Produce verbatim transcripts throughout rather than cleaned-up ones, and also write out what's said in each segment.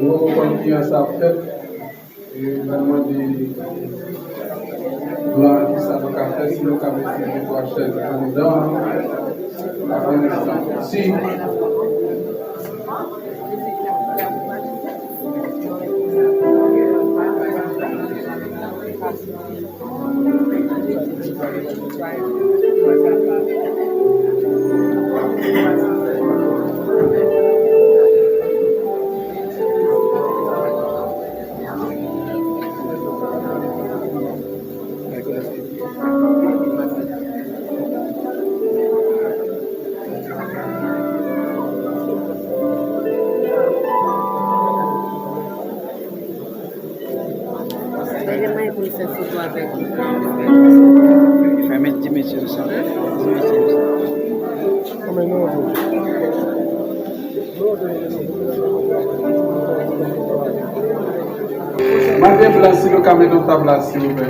Nou konprann kijan sa ap fèt. E n ap mande blan an kisa nou ka fè, si nou ka mete de twa chèz anndan an. Apre nou si Mwen gen mwayen pou m fè foto avèk ou. Fè met ti mesye yo sa. Ti mesye yo sa. Mande blan si nou ka mennen yon tab la, silvouplè.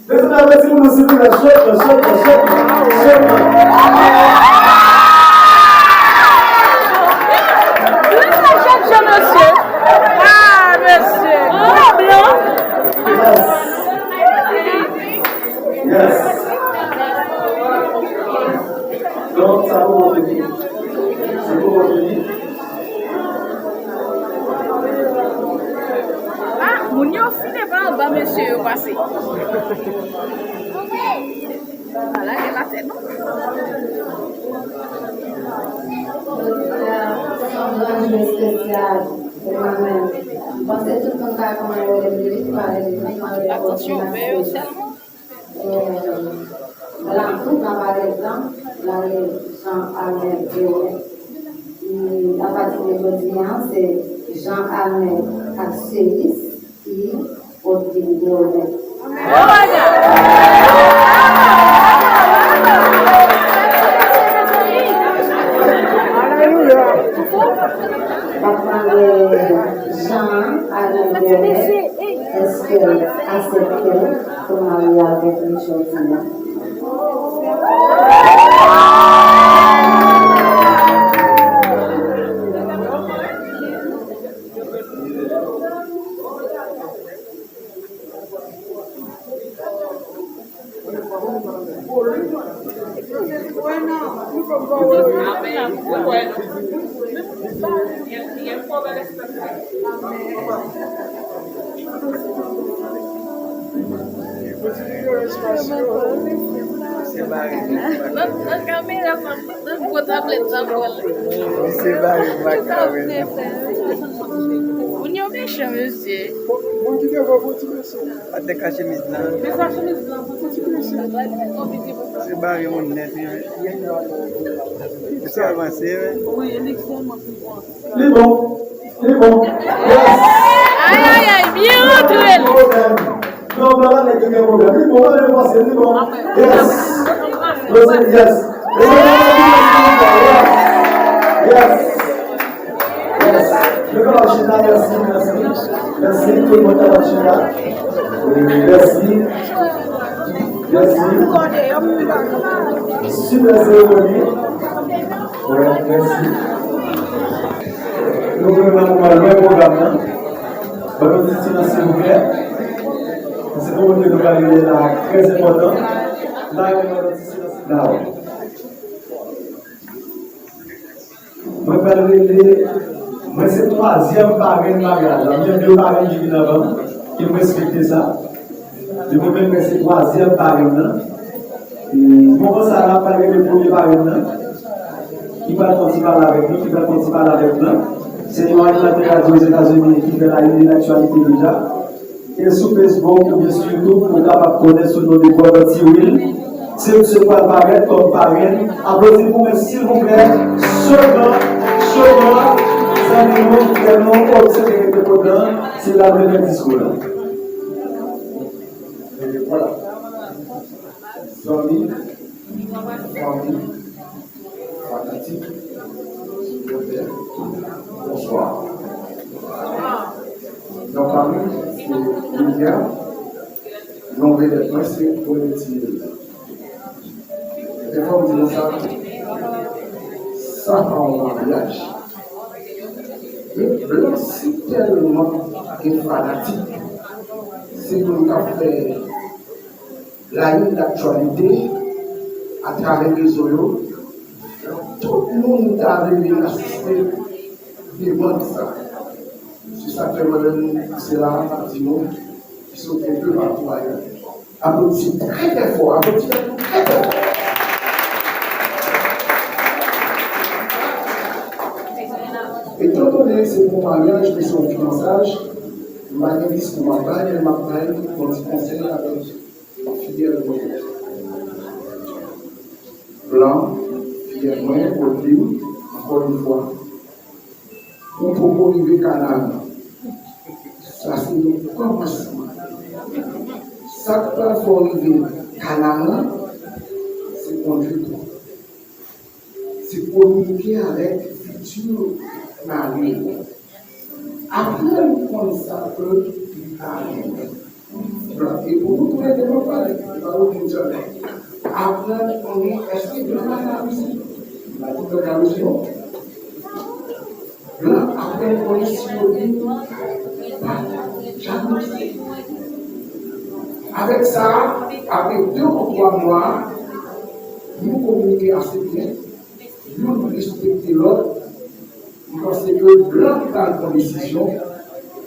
Mezanmi, aplodi pou nou, silvouplè. Sòt, sòt, sòt, sòt. Mesye. Ah, mesye. Blan, blan. Yes. Yes. Donk, sa poko fini. Sa poko fini. Ah, moun yo file pa anba, mesye, yo pase. Pa lage latè, non. Jodi a, se yon gran jou espesyal pou mwen menm. M panse tout moun ka konnen rele m Lili, m pa rele m Lili, m rele Audrina Celis. Blan tou, nan pale blan, blan rele Jean Arnel Deolin. E apati de jodi a, se Jean Arnel ak Celis ki Odvin Deolin. Alelouya! M ap mande Jean Arnel Deolin, èske l aksepte pou l marye avèk li jodi a? Nan, nan kamera sa, nan gwo tablèt sa, pran l. Misye bare m ak kamera. Moun yo mechan, mesye. Bon, moun ki devan, bon ti mesye. Pa te ka chemiz lan. Men sa chemiz lan, bon ti mesye. Se bare moun nèt, wi. Misye avanse, wi. Wi, li sèlman ki bon. Li bon. Li bon. Yes. Ay, ay, ay, byen rantre l. Non, non, non, nèg yo gen pwoblèm. Li bon, ann pase, li bon. Yes. Yes. Yes. Yes. Yes. Nou kapab chita, mèsi, mèsi. Mèsi, tout moun kapab chita. Mèsi. Mèsi. Sipè seremoni. Wi, mèsi. Nou vle nan moman lwen pwogram nan. Ban nou ti silans, silvouplè. Se pou moun ke nou pral rele la trè enpòtan. M pa renmen nan ti silans la. Mwen pral rele, mwen se twazyèm parenn maryaj la. M gen de parenn ki vin anvan m, ke m respekte sa. Li mwen menm, mwen se twazyèm parenn nan. E moman sa la, m pral rele premye parenn nan, ki pral fè yon ti pale avèk nou, ki pral fè yon ti pale avèk nou. Se yon animatè radyo Ozetazini ki fè la une de laktyalite deja. E sou Facebook oubyen sou YouTube, ou kapab konnen sou non de Brother T-Will. Se misye k pral parèt kòm parenn. Aplodi pou mwen, silvouplè. Chogan, Chogan, zanmi nou, frè nou, o, misye te rete potan, se la l te fè diskou la. E vwala. Zanmi, fanmi, fanatik, sipòtè, bonswa. Non pa m, se William. Non vedèt mwen, se Bonetier. Mwen te fè w di nou sa, sa pa yon maryaj. Men blan si tèlman gen fanatik, se moun k ap fè la une de laktyalite atravè rezo yo. Tout moun ta vle vin asiste demann sa. Se sa k fè mwen menm, se la, m ap di nou, ki sot enpe patou ayè. Aplodi trè, trè fò, aplodi trè, trè fò. Etan done se pou maryaj, men se yon fiyansaj, m pa gen diskou m ap bay, men m ap bay yon ti konsèy avèk fidèl mwen. Blan, fidèl mwen, Odlin, ankò yon fwa, ou poko rive Kanaran. Sa se yon kòmansman. Sa k pral fè w rive Kanaran, se kondwit ou. Se kominike avèk fiti mari w. Aprann konn sa ke li pa renmen. Blan, e pou nou tou lè de, m ap pale, e pa Odlin sèlman. Aprann konnen èske blan pa jalouzi. M pa di blan jalouzi non. Blan aprann konnen si Odlin pa jalouzi. Avèk sa, apre de ou twa mwa, nou kominike ase byen, youn respekte lòt, m panse ke blan ki pral pran desizyon,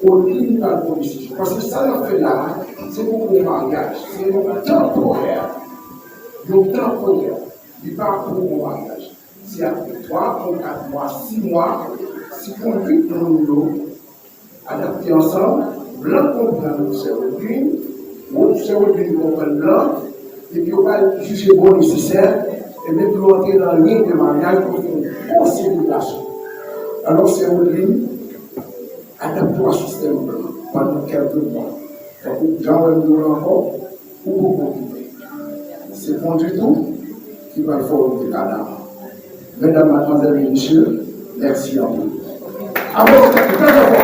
Odlin pral pran desizyon. Paske sa n ap fè la a, se poko yon maryaj, se yon tanporè. Yon tanporè. Li pa pou yon maryaj. Se apre twa ou kat mwa, sis mwa, si kondwit moun yo adapte ansanm, blan konprann sè Odlin, ou sè Odlin konprann blan, epi yo pral jije bon nesesè, ebyen pou yo antre nan liy de maryaj pou fè yon bon selebrasyon. Alò sè Odlin, adapte w a sistèm blan pandan kèlke mwa. Tankou jan w wè m di w la ankò, ou poko rive. Se kondwit ou ki pral fè w rive Kanaran. Medam, madmwazèl e mesye, mèsi anpil. Aplodi trè, trè fò.